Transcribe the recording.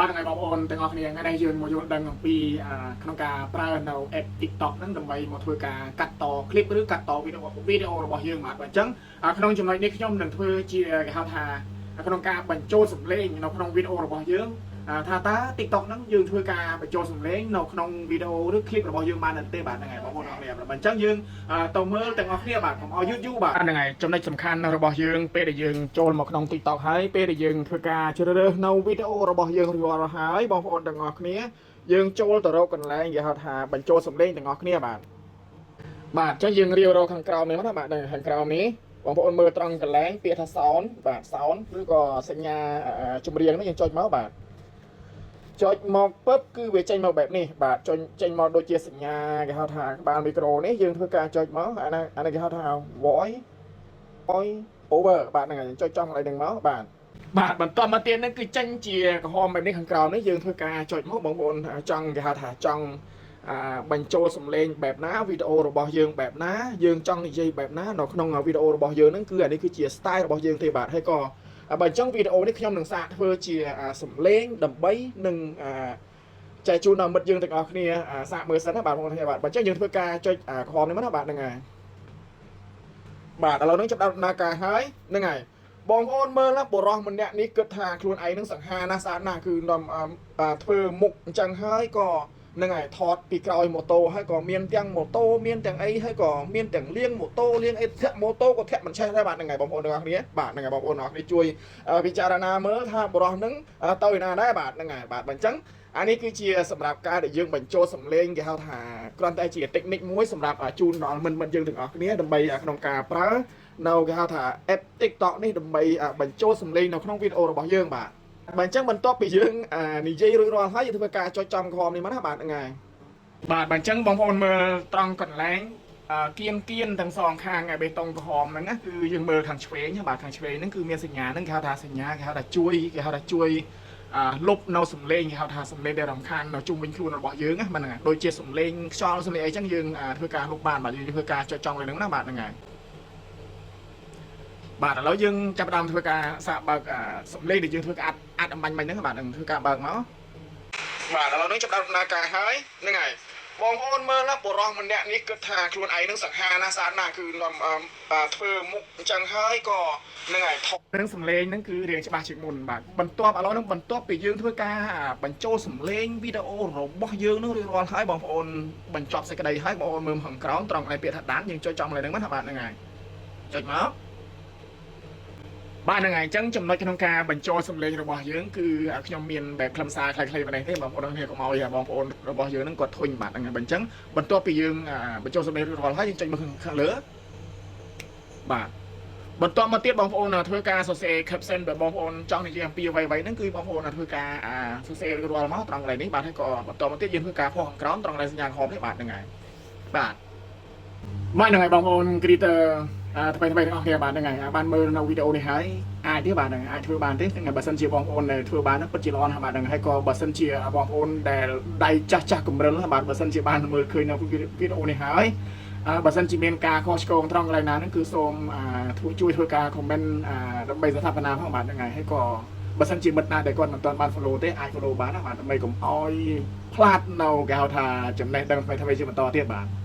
បាទថ្ងៃបងប្អូនទាំងអស់គ្នាថ្ងៃនេះយើងមកយល់ដឹងអំពីក្នុងការប្រើនៅ app TikTok ហ្នឹងដើម្បីមកធ្វើការកាត់ត clip ឬកាត់តវីដេអូវីដេអូរបស់យើងបាទអញ្ចឹងក្នុងចំណុចនេះខ្ញុំនឹងធ្វើជាគេហៅថាក្នុងការបញ្ចូលសំឡេងនៅក្នុងវីដេអូរបស់យើងថាតើ TikTok ហ្នឹងយើងធ្វើការបញ្ចូលសំឡេងនៅក្នុងវីដេអូឬ clip របស់យើងបានទេបាទហ្នឹងហើយបងប្អូនអរគ្នាបាទអញ្ចឹងយើងទៅមើលទាំងអស់គ្នាបាទកុំឲ្យយឺតយូរបាទហ្នឹងហើយចំណុចសំខាន់របស់យើងពេលដែលយើងចូលមកក្នុង TikTok ហើយពេលដែលយើងធ្វើការជ្រើសរើសនៅវីដេអូរបស់យើងរួចរាល់ហើយបងប្អូនទាំងអស់គ្នាយើងចូលទៅរកកន្លែងគេហៅថាបញ្ចូលសំឡេងទាំងអស់គ្នាបាទបាទអញ្ចឹងយើងរាវរកខាងក្រោមនេះមកណាបាទខាងក្រោមនេះបងប្អូនមើលត្រង់កន្លែងពាក្យថា sound បាទ sound ឬក៏សញ្ញាចម្រៀងនេះយើងចុចមកបាទចុចមកពឹបគឺវាចេញមកបែបនេះបាទចុចចេញមកដូចជាសញ្ញាគេហៅថាក្បាលមីក្រូនេះយើងធ្វើការចុចមកអានេះអានេះគេហៅថា voice over បាទហ្នឹងហើយចុចចំកន្លែងហ្នឹងមកបាទបាទបន្តមកទៀតហ្នឹងគឺចេញជាក្រហមបែបនេះខាងក្រោមនេះយើងធ្វើការចុចមកបងប្អូនចង់គេហៅថាចង់បញ្ចូលសំឡេងបែបណាវីដេអូរបស់យើងបែបណាយើងចង់និយាយបែបណានៅក្នុងវីដេអូរបស់យើងហ្នឹងគឺអានេះគឺជា style របស់យើងទេបាទហើយក៏បើអញ្ចឹងវីដេអូនេះខ្ញុំនឹងសាកធ្វើជាសំឡេងដើម្បីនឹងចែកជូនដល់មិត្តយើងទាំងអស់គ្នាសាកមើលសិនណាបាទបងប្អូនបាទបើអញ្ចឹងយើងធ្វើការចុចក្រហមនេះមកណាបាទហ្នឹងហើយបាទឥឡូវហ្នឹងចាប់ដំណើរការហើយហ្នឹងហើយបងប្អូនមើលណាបុរសម្នាក់នេះគិតថាខ្លួនឯងនឹងសង្ហាណាស់ស្អាតណាស់គឺនាំធ្វើមុខអញ្ចឹងហើយក៏ហ្នឹងហើយថតពីក្រោយម៉ូតូហើយក៏មានទាំងម៉ូតូមានទាំងអីហើយក៏មានទាំងលៀងម៉ូតូលៀងអីធាក់ម៉ូតូក៏ធាក់មិនឆេះដែរបាទហ្នឹងហើយបងប្អូនទាំងអស់គ្នាបាទហ្នឹងហើយបងប្អូនទាំងអស់គ្នាជួយពិចារណាមើលថាបុរសហ្នឹងទៅឯណាដែរបាទហ្នឹងហើយបាទបើអញ្ចឹងអានេះគឺជាសម្រាប់ការដែលយើងបញ្ចូលសំឡេងគេហៅថាគ្រាន់តែជា technique មួយសម្រាប់ជូនដល់មិត្តមិត្តយើងទាំងអស់គ្នាដើម្បីក្នុងការប្រើនៅគេហៅថា app TikTok នេះដើម្បីបញ្ចូលសំឡេងនៅក្នុងវីដេអូរបស់យើងបាទបើអញ្ចឹងបន្ទាប់ពីយើងនិយាយរួចរាល់ហើយយើងធ្វើការចុចចំក្រហមនេះមកណាបាទហ្នឹងហើយបាទបើអញ្ចឹងបងប្អូនមើលត្រង់កន្លែងគៀនគៀនទាំងសងខាងឯបេតុងក្រហមហ្នឹងណាគឺយើងមើលខាងឆ្វេងបាទខាងឆ្វេងហ្នឹងគឺមានសញ្ញាហ្នឹងគេហៅថាសញ្ញាគេហៅថាជួយគេហៅថាជួយលុបនៅសំឡេងគេហៅថាសំឡេងដែលរំខាននៅជុំវិញខ្លួនរបស់យើងណាបាទហ្នឹងហើយដូចជាសំឡេងខ្យល់សំឡេងអីចឹងយើងធ្វើការលុបបានបាទយើងធ្វើការចុចចំលើហ្នឹងណាបាទហ្នឹងហើយបាទឥឡូវយើងចាប់ផ្ដើមធ្វើការសាកបើកសំឡេងដែលយើងធ្វើការអាត់អាត់អំបញ្ញមិញហ្នឹងបាទនឹងធ្វើការបើកមកបាទឥឡូវនេះចាប់ផ្ដើមដំណើរការហើយហ្នឹងហើយបងប្អូនមើលណាបុរសម្នាក់នេះគិតថាខ្លួនឯងនឹងសង្ហាណាស់ស្អាតណាស់គឺនាំធ្វើមុខអញ្ចឹងហើយក៏ហ្នឹងហើយថតនឹងសំឡេងហ្នឹងគឺរៀងច្បាស់ជាងមុនបាទបន្ទាប់ឥឡូវហ្នឹងបន្ទាប់ពីយើងធ្វើការបញ្ចូលសំឡេងវីដេអូរបស់យើងហ្នឹងរួចរាល់ហើយបងប្អូនបញ្ចប់សេចក្តីហើយបងប្អូនមើលខាងក្រោមត្រង់កន្លែងពាក្យថា done យើងចុចចំកន្លែងហ្នឹងមកបាទហ្នឹងហើយចុចមកបាទហ្នឹងហើយអញ្ចឹងចំណុចក្នុងការបញ្ចូលសំឡេងរបស់យើងគឺខ្ញុំមានបែបខ្លឹមសារខ្លីៗប៉ុណ្ណេះទេបងប្អូនគ្នាកុំឲ្យបងប្អូនរបស់យើងហ្នឹងគាត់ធុញបាទហ្នឹងហើយអញ្ចឹងបន្ទាប់ពីយើងបញ្ចូលសំឡេងរួចរាល់ហើយយើងចុចមកខាងលើបាទបន្ទាប់មកទៀតបងប្អូនធ្វើការសរសេរ caption បើបងប្អូនចង់និយាយអំពីអ្វីៗហ្នឹងគឺបងប្អូនធ្វើការសរសេររួចរាល់មកត្រង់កន្លែងនេះបាទហើយក៏បន្តមកទៀតយើងធ្វើការផុសខាងក្រោមត្រង់កន្លែងសញ្ញាក្រហមនេះបាទហ្នឹងហើយបាទបាទហ្នឹងហើយបងប្អូន creator ថ្មីថ្មីទាំងអស់គ្នាបាទហ្នឹងហើយបានមើលនៅវីដេអូនេះហើយអាចទេបាទហ្នឹងអាចធ្វើបានទេហ្នឹងបើសិនជាបងប្អូនដែលធ្វើបានហ្នឹងពិតជាល្អណាស់បាទហ្នឹងហើយក៏បើសិនជាបងប្អូនដែលដៃចាស់ចាស់កម្រិលបាទបើសិនជាបានមើលឃើញនៅវីដេអូនេះហើយបើសិនជាមានការខុសឆ្គងត្រង់កន្លែងណាហ្នឹងគឺសូមធ្វើជួយធ្វើការ comment ដើម្បីស្ថាបនាផងបាទហ្នឹងហើយហើយក៏បើសិនជាមិត្តណាដែលគាត់មិនទាន់បាន follow ទេអាច follow បានណាបាទដើម្បីកុំឲ្យផ្លាតនៅគេហៅថាចំណេះដឹងថ្មីថ្មីជាបន្តទៀតបាទ។